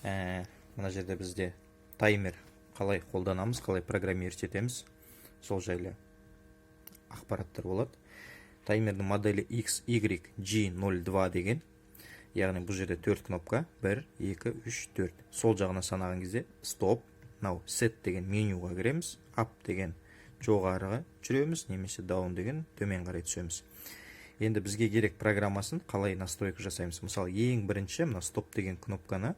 Мына жерде бізде таймер қалай қолданамыз, қалай программировать етеміз, сол жайлы ақпараттар болады. Таймердің моделі XYG02 деген, яғни бұл жерде 4 кнопка: 1, 2, 3, 4. Сол жағына санаған кезде стоп, мынау set деген менюға кіреміз, up деген жоғарыға жүреміз немесе down деген төмен қарай түсеміз. Енді бізге керек программасын қалай настройка жасаймыз? Мысалы, ең бірінші мына стоп деген кнопкамен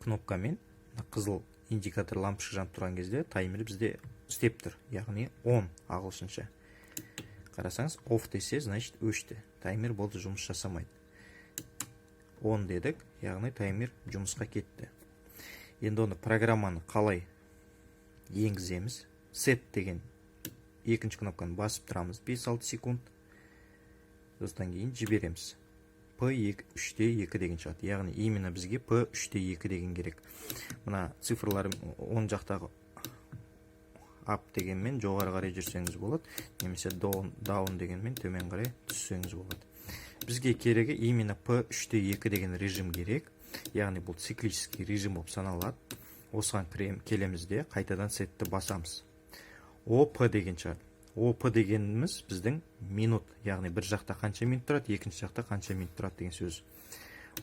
мына қызыл индикатор лампочка жанып тұрған кезде таймер бізде істеп тұр, яғни on ағылшынша. Қарасаңыз, off десе, значит, өшті таймер, болды, жұмыс жасамайды. On дедік, яғни таймер жұмысқа кетті. Енді оны программаны қалай енгіземіз? Set деген екінші кнопканы басып тұрамыз 5-6 секунд, содан кейін жібереміз. P2 3-те 2 деген шығады, яғни именно бізге P 3-те 2 деген керек. Мына цифрлар оң жақтағы up дегенмен жоғары қарай жүрсеңіз болады немесе down дегенмен төмен қарай түссеңіз болады. Бізге керегі именно P 3-те 2 деген режим керек, яғни бұл циклический режим болып саналады. Осыған келеміз де, қайтадан сетті басамыз. ОП деген шығады. ОП дегеніміз біздің минут, яғни бір жақта қанша минут тұрады, екінші жақта қанша минут тұрады деген сөз.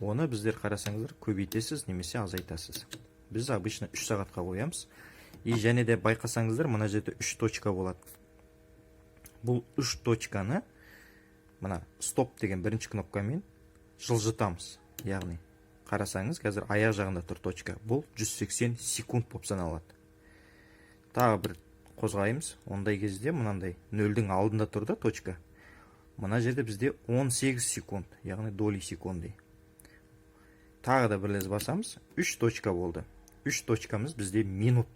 Оны біздер, қарасаңыздар, көбейтесіз немесе азайтасыз. Біз обычно 3 сағатқа қоямыз. И және де байқасаңыздар, мына жерде 3 точка болады. Бұл 3 точканы мына стоп деген бірінші кнопкамен жылжытамыз. Яғни қарасаңыз, қазір аяқ жағында тұр точка. Бұл 180 секунд болып саналады. Тағы бір қозғаймыз. Ондай кезде мынандай нөлдің алдында тұр да точка. Мына жерде бізде 18 секунд, яғни доли секунды. Тағы да бір рет басамыз, 3 точка болды. 3 точкамыз бізде минут,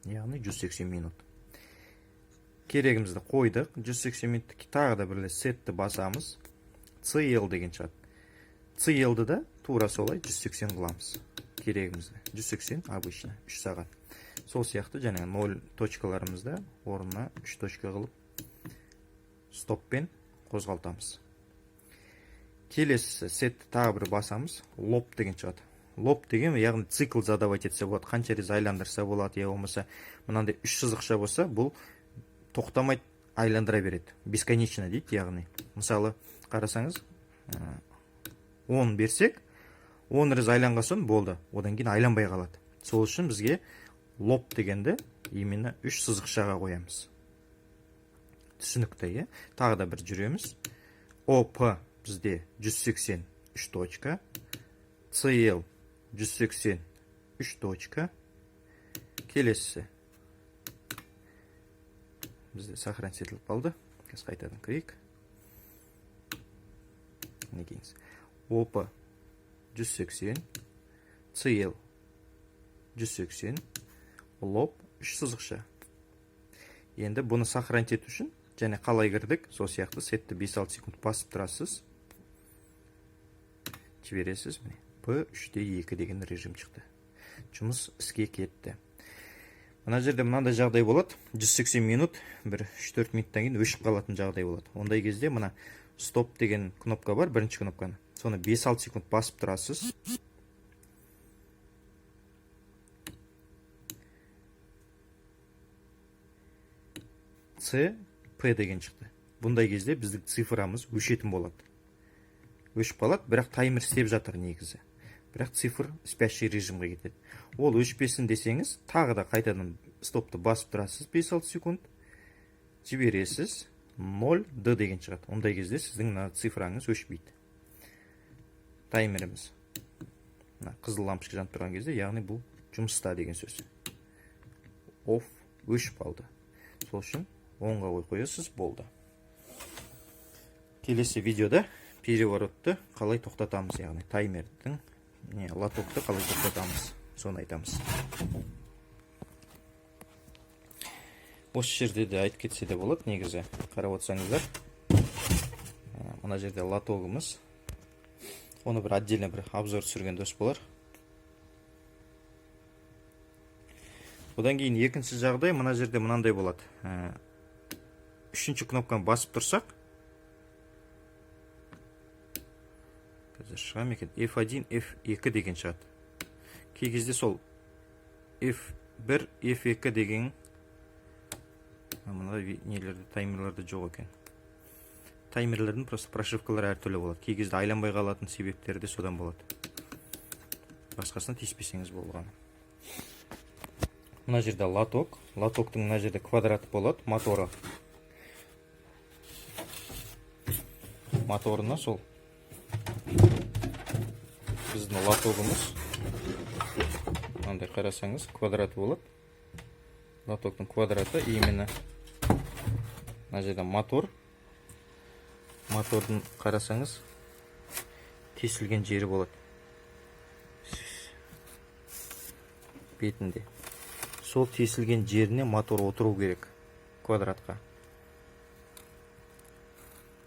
яғни 180 минут. Керегімізді қойдық, 180 минут. Тағы да бір рет сетті басамыз. CL деген шығады. CL-ді да тура солай 180 қыламыз. Керегімізді 180, обычно 3 сағат. Сол сияқты жаңағы 0 точкаларымызды орнына 3 точка қылып стоппен қозғалтамыз. Келесісі сетті тағы бір басамыз, loop деген шығады. Loop деген, яғни цикл задавать етсе болады, қанша рет айландырса болады, я болмаса мынандай үш сызықша болса, бұл тоқтамай айландыра береді, бесконечно дейді. Яғни мысалы, қарасаңыз, 10 берсек, 10 рет айланған соң болды, одан кейін айланбай қалады. Сол үшін бізге loop дегенді именно үш сызықшаға қоямыз. Түсінікті, иә? Тағы да бір жүреміз. ОП бізде 183 точка, CL 183 точка. Келесісі бізде сохранить етіліп қалды. Қазір қайтадан кірейік. Мінекейіңіз, ОП 180, CL 180, loop үш сызықша. Енді бұны сохранить ету үшін және қалай кірдік, сол сияқты сетті 5-6 секунд басып тұрасыз, жібересіз. Міне, P 3-те 2 деген режим шықты, жұмыс іске кетті. Мына жерде мынандай жағдай болады: 180 минут бір 3-4 минуттан кейін өшіп қалатын жағдай болады. Ондай кезде мына стоп деген кнопка бар, бірінші кнопканы, соны 5-6 секунд басып тұрасыз. С П деген шықты. Бұндай кезде біздің цифрамыз өшетін болады, өшіп қалады, бірақ таймер істеп жатыр негізі, бірақ цифр спящий режимге кетеді. Ол өшпесін десеңіз, тағы да қайтадан стопты басып тұрасыз 5-6 секунд, жібересіз, 0 Д деген шығады. Ондай кезде сіздің мына цифраңыз өшпейді. Таймеріміз мына қызыл лампочка жанып тұрған кезде, яғни бұл жұмыста деген сөз. Off, өшіп қалды, сол үшін оңға қойып қоясыз, болды. Келесі видеода переворотты қалай тоқтатамыз, яғни таймердің не лотокты қалай тоқтатамыз, соны айтамыз. Осы жерде де айтып кетсе де болады негізі. Қарап отырсаңыздар, мына жерде лотогымыз, оны бір отдельно бір обзор түсірген дұрыс болар. Одан кейін екінші жағдай мына жерде мынандай болады. Үшінші кнопканы басып тұрсақ, қазір шыға ма екен, F1, F2 деген шығады. Кей кезде сол F1, F2 деген мына нелерде, таймерлерде жоқ екен. Таймерлердің просто прошивкалары әртүрлі болады. Кей кезде айланбай қалатын себептері де содан болады. Басқасына тиіспесеңіз болғаны. Мына жерде лоток. Лотоктың мына жерде квадрат болады, моторы. Моторына сол біздің лотогымыз мынандай, қарасаңыз, квадраты болады. Лотоктың квадраты именно мына жерде мотор. Мотордың, қарасаңыз, тесілген жері болады бетінде. Сол тесілген жеріне мотор отыру керек квадратқа.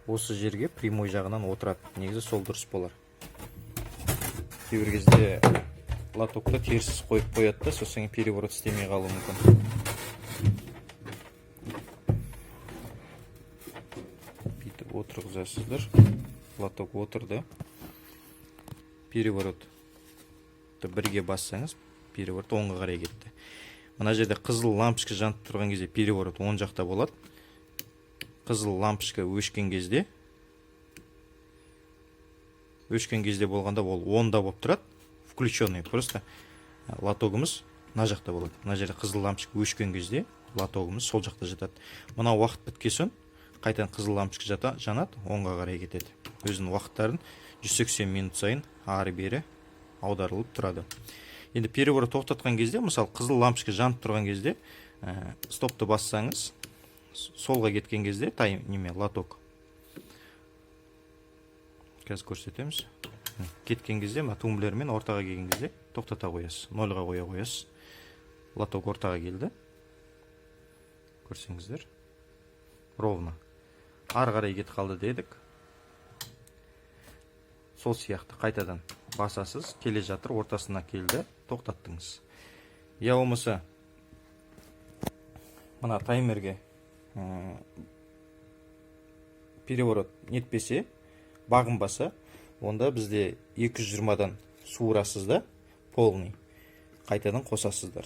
Осы жерге прямой жағынан отырады. Негізі сол дұрыс болар. Кейбір кезде лотокты теріс қойып қояды да, сосын переворот істемей қалуы мүмкін. Бүйтіп отырғызасыздар. Лоток отырды. Переворотты бірге бассаңыз, переворот оңға қарай кетті. Мына жерде қызыл лампочка жанып тұрған кезде переворот оң жақта болады. Қызыл лампочка өшкен кезде болғанда, ол оңда болып тұрады, включенный. Просто лотогымыз мына жақта болады. Мына жерде қызыл лампочка өшкен кезде лотогымыз сол жақта жатады. Мына уақыт біткен соң қайтадан қызыл лампочка жанады, оңға қарай кетеді. Өзінің уақыттарын 180 минут сайын ары бері аударылып тұрады. Енді переворот тоқтатқан кезде, мысалы, қызыл лампочка жанып тұрған кезде стопты бассаңыз, солға кеткен кезде тайм неме, лоток, қазір көрсетеміз, кеткен кезде, мына тумблермен ортаға келген кезде тоқтата қоясыз, нольға қоя қоясыз. Лоток ортаға келді, көрсеңіздер, ровно. Ары қарай кетіп қалды дедік, сол сияқты қайтадан басасыз, келе жатыр, ортасына келді, тоқтаттыңыз. Я болмаса мына таймерге переворот нетпесе, бағынбаса, онда бізде 220-дан суырасыз да, полный қайтадан қосасыздар.